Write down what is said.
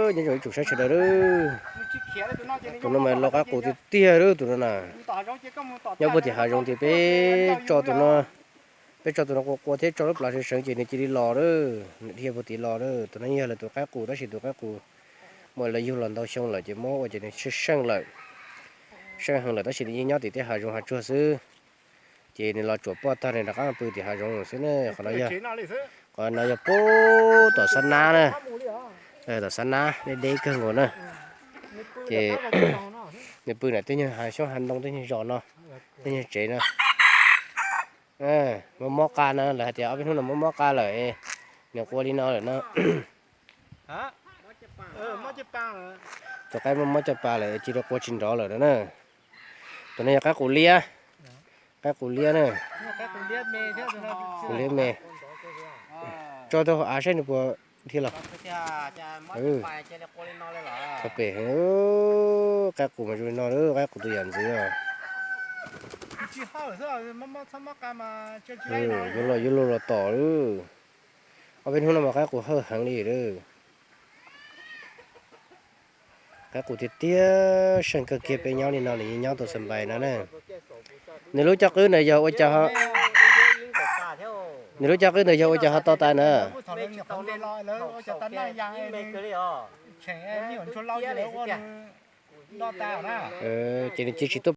Nyob zoo ib tsoom saib sawv daws lawm, tus no mas lau qaib qus tiag tiag lawm tus no na. Nyob puag tim hav zoov tias peb tso tus no, peb tso tus no qua qua thiab tso lub plawv sawv sawv ces nws cia li los lawm, nws dhia puag tim los lawm. Tus no yog lawv tus qaib qus tab sis tus qaib qus mas lawv yug los ntau xyoo lawm ces muab ua ces nws seej seej lawm, seej heev lawm tab sis nws yeej nyob tim tej hav zoov hav tsuag xwb. Ces nws los tsuam poj tag nws rov qab pw tim hav zoov xwb na. Qhov no yog, qhov no yog puag tom xab nab na, tom xab nab deb deb kawg nkaus na. Ces nws pw nram tej nyuag hav xyoob hav ntoo tej nyuag zos no, tej nyuag tsev no. Mob mob qa no lawv hais tias ob peb hnub no mob mob qa lawm, nws qua li no lawm no. Tus qaib mob mob caj pas lawm cia li qua tsis nrov lawm no na. Tus no yog qaib qus liab, qaib qus liab na, qus liab me. Tso rau hauv av saib nws puas dhia los. Txog pem heev, qaib qus mas zoo li no lawm, qaib qus tus yam ntxwv. Yuav luag yuav luag los tom lawm. Ob peb hnub no mas qaib qus hawj heev li lawm. Qaib qus tiag tiag, seej kawg kiag peb nyob li no nws yeej nyob tau xas npais no na. Nws lub caj qwb ntawd yog ua cas, nws lub caj qwb ntawd yog ua cas ho to tas na? Ces nws cia tsis tuaj